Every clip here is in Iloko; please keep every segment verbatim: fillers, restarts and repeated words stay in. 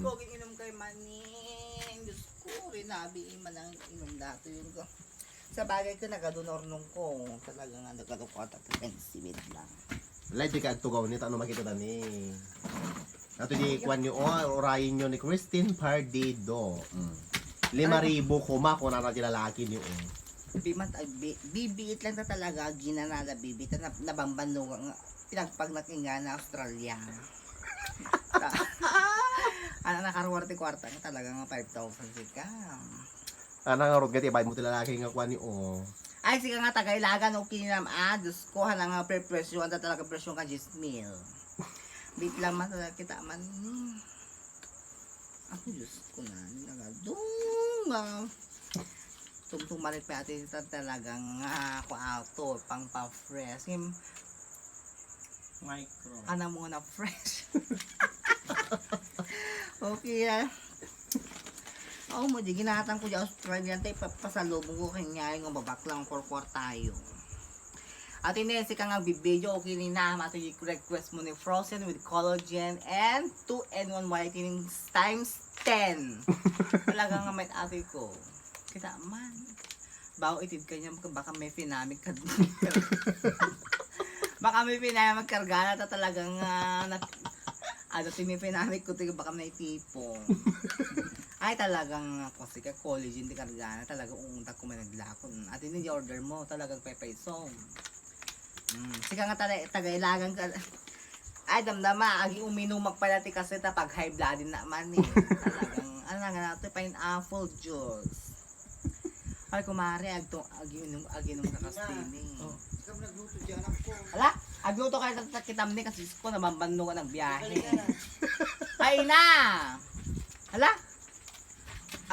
Pag inum kay Maning, Diyos ko, rinabi, manang inum dati yun ko. Sa bagay ko, nagadunor nung ko. Talaga nga, nagkalukuha, expensive lang. Lay, di ka agtugaw ni, tano makita tani. Ato di kuan nyo, oh, urayin nyo ni Christine Pardido. Mm. Lima ribu kuma, kunana ti lalaki nyo, oh. Bimat, ag-, bi-, bibiit lang ta talaga, ginanala, bibiit, na, nabambannuga nga, pinagpagnak ingana Australia. Ana, nakaruar ti kwarta nga talaga nga five thousand sika. Ana nga rod nga ti bayad mo ti lalaki nga kuan ni, oh. Ay, sika nga taga Ilagan, okay nam. Ah, Diyos ko, hana nga pre-presyo, anta talaga presyo nga diyes mil. Bit lang man talaga kita man. Hmm. Ako, Diyos ko na, nagadunga. Tumtumarik pa ati ta-, talagang, ah, ako ato, pang pa-fresh. Ngem, Micro. Ana mo na fresh. Okay, ah. Oo mo, di ginatan ko di Australian, tay papasalubong ko kanya yung mababaklang kurkur tayo. At ini, sika nga video, okay ni na, ato yung request mo ni Frozen with collagen and two-in-one whitening times ten. Talaga nga may ate ko. Kita man. Bao itid kanya, baka may pinamig ka. Baka may pinamig kargana ta talagang, ah, nat-, ano, ti may pinamig ko, ti baka may tipo. Ay, talagang, ako, sige, collagen ti kargana, talagang untak ko may naglakon. At ini order mo, talagang pepay song. Mm, sika nga taga, taga Ilagan ka. Ay, damdama, agi uminumak pala ti kaset, ah, pag high blood din naman eh. Talagang, ano nga nato, pineapple juice. Ay, kumare, agto, agi unum, agi unum ka kastini. Oh, sika nagluto di anak ko. Ala, agluto kayo sa kitam ni kasi ko, nabambanno ka nagbiyahe. Ay, na! Ala!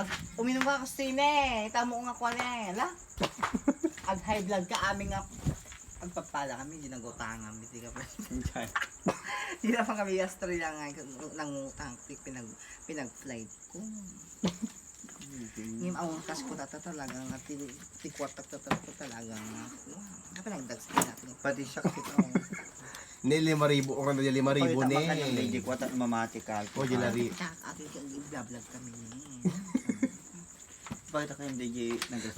Ag, uminom ka kasi ne. Ita mo nga kuwan eh. Ala? Ag high blood ka, aming nga. Agpagpala kami, di nagutangan, di ka pa. Di na pa kami Australia nga, nangutang, pi-, pinag, pinag-flight ko. Ngem, ang kas ko tata talaga nga, ti, ti kwartak tata talaga nga. Wow. Apa nagdags ka natin? Pati siya kasi tao. Ni lima ribu, orang na lima ribu ni. Pagkita man ka ng lady ko, at mamati ka. O, di lari. Kita, ate, i-vlog kami ni. Pakita ko yung D J nag-